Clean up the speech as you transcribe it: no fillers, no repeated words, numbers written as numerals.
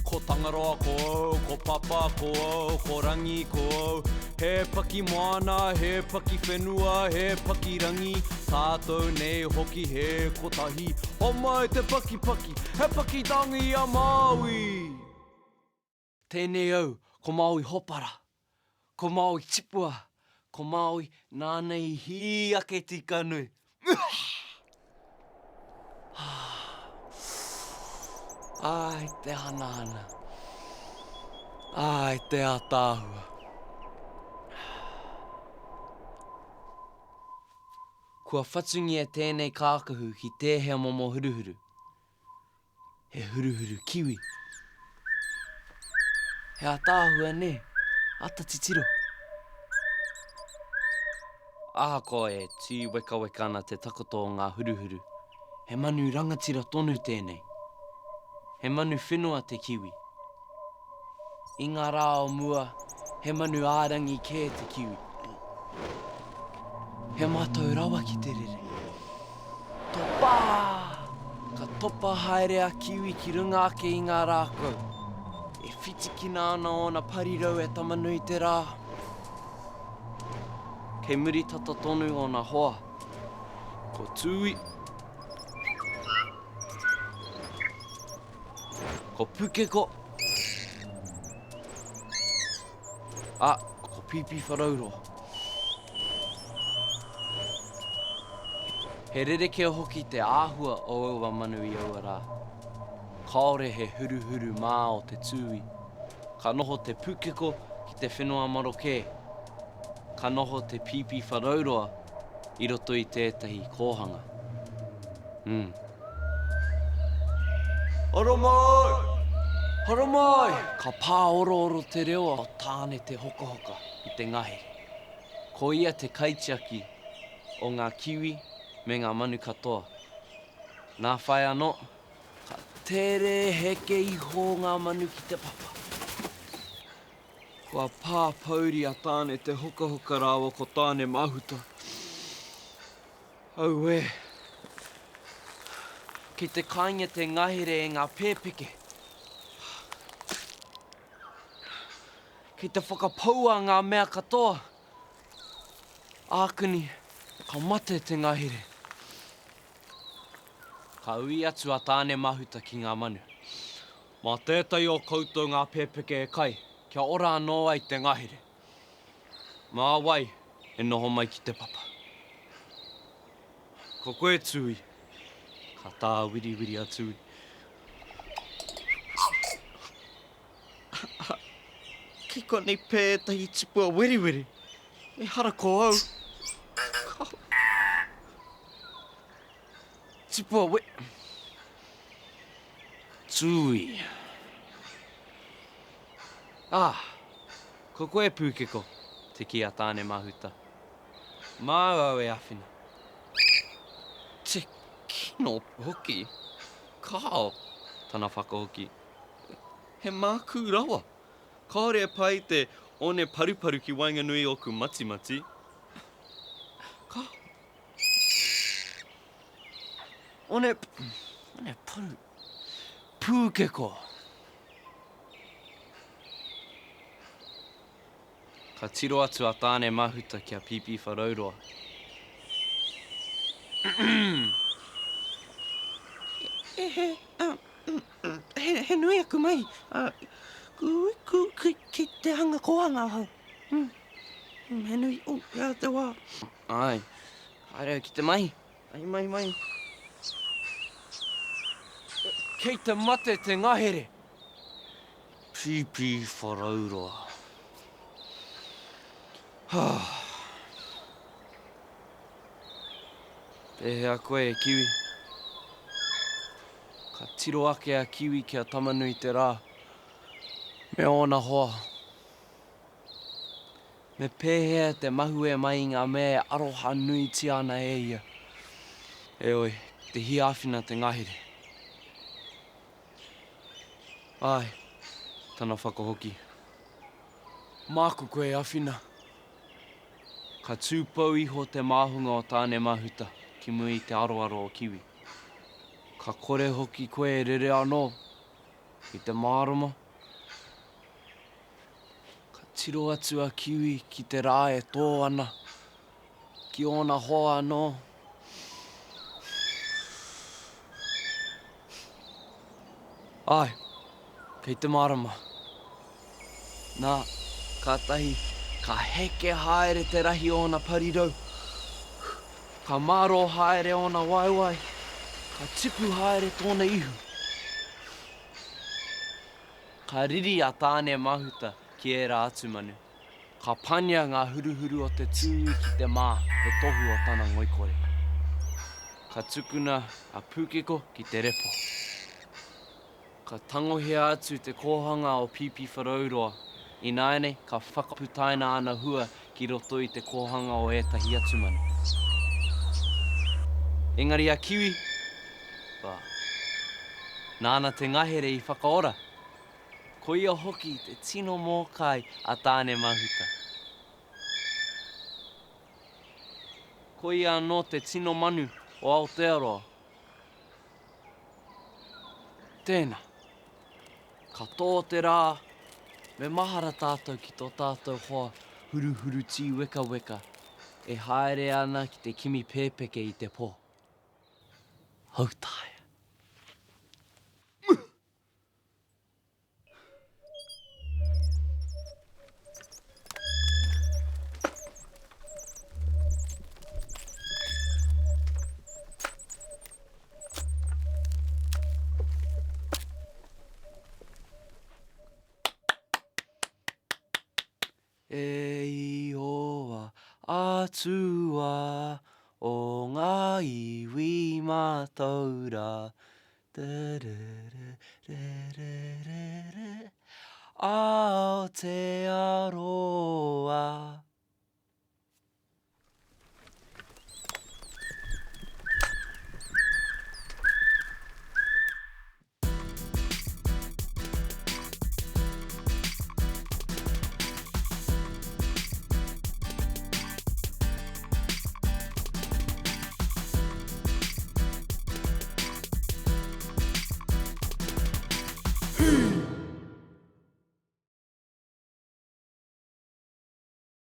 Ko Tangaroa ko au, ko Papa ko au, ko Rangi ko au. He paki moana, he paki whenua, he paki rangi, tātou nei hoki he kotahi. Homai te pakipaki, he paki tangi a Māui! Tēnei au, ko Māui Hopara, ko Māui Tipua, ko Māui nāna i hī ake Tikanui. Ai te hanahana. Ai te ataahua. Kua whatungia tēnei kākahu ki tēhea momo huruhuru? He huruhuru kiwi. He ataahua nē? Ata titiro. Ahakoa e tīwekaweka ana te takoto o ngā huruhuru, he manu rangatira tonu tēnei. He manu whenua te kiwi. I ngā rā o mua, he manu ā-rangi kē te kiwi. He mātau rawa ki te rere. Topa! Ka topa haere a Kiwi ki runga ake i ngā rākau. E whitikina ana ōna parirau e Tama-nui-te-rā. Kei muri tata tonu ōna hoa. Ko Tūi. Ko Pukeko. A, ko Pīpīwharauroa. He rerekē hoki te āhua o aua manu i aua rā. Kāore he huruhuru mā o te tūī. Ka noho te pukeko ki te whenua marokē. Ka noho te pīpīwharauroa i roto i tētahi kōhanga. Mm. Haramai! Haramai! Ka pāorooro te reo o Tāne te Hokahoka i te ngahere. Ko ia te kaitiaki o ngā kiwi me ngā manu katoa. Nā whai anō, ka tere heke iho ngā manu ki te papa. Kua pā pouri a Tāne te Hokahoka rāua ko Tāne Mahuta. Auē! Kei te kāinga te ngahere e ngā pēpeke. Kei te whakapoua ngā mea katoa. Ākuni, ka mate te ngahere. Ka ui atu a Tāne Mahuta ki ngā manu. Mā tētahi o koutou ngā pēpeke e kai, kia ora anō ai te ngahere. Mā wai e noho mai ki te papa? Ko koe, Tūi. Ka tāwiriwiri a Tūi. Kei konei pea ētahi tipua weriweri. Ehara ko au. Kao. Tipua we... Tūi. Ah, ko koe Pūkeko, te kī a Tāne Mahuta. Māu au e āwhina. Te kino hoki? Kāo, tana whakahoki. He mākū rawa. Kāore e pai te one paruparu ki waenganui ōku matimati. Kāo. One, one paru, pūkeko. Ka tiro atu a Tāne Mahuta ki a Pīpīwharauroa. He, he, he nui aku mahi. Ku, ku, ki, ki te hanga kōhanga ahau. He nui, oh, ea te wā. Āe, haere au ki te mahi. Mahi, mahi, mahi. Kei te mate te ngahere. Pīpīwharauroa. Pēhea koe e Kiwi? Ka tiro ake a Kiwi ki a Tamanui-te-rā me ōna hoa. Me pēhea te mahue mai i ngā mea e aroha nuitia ana e ia? Heoi, te hī āwhina te ngahere. Āe, tana whakahoki. Māku koe e āwhina. Ka tūpou iho te māhunga o Tāne Mahuta ki mua i te aroaro o Kiwi. Ka kore hoki koe e rere anō. I te mārama, ka tiro atu a Kiwi ki te rā e tō ana, ki ōna hoa anō. Āe, kei te mārama. Nā, kātahi ka heke haere te rahi o ōna parirau. Ka mārō haere ōna waewae, ka tipu haere tōna ihu. Ka riri a Tāne Mahuta ki ērā atu manu. Ka pania ngā huruhuru o te tūī ki te mā, he tohu o tana ngoikore. Ka tukuna a Pūkeko ki te repo. Ka tangohia atu te kōhanga o Pīpīwharauroa, ināianei ka whakaputaina ana hua ki roto i te kōhanga o ētahi atu manu. Engari a Kiwi, wā, nāna te ngahere i whakaora, koia hoki te tino mōkai a Tāne Mahuta. Koia anō te tino manu o Aotearoa. Tēnā. Ka tō te rā, me mahara tātou ki tō tātou hoa huruhuru tīwekaweka e haere ana ki te kimi pēpeke i te pō. Hautaia. E Ihowa, Atua o nga iwi matou ra. Aotearoa.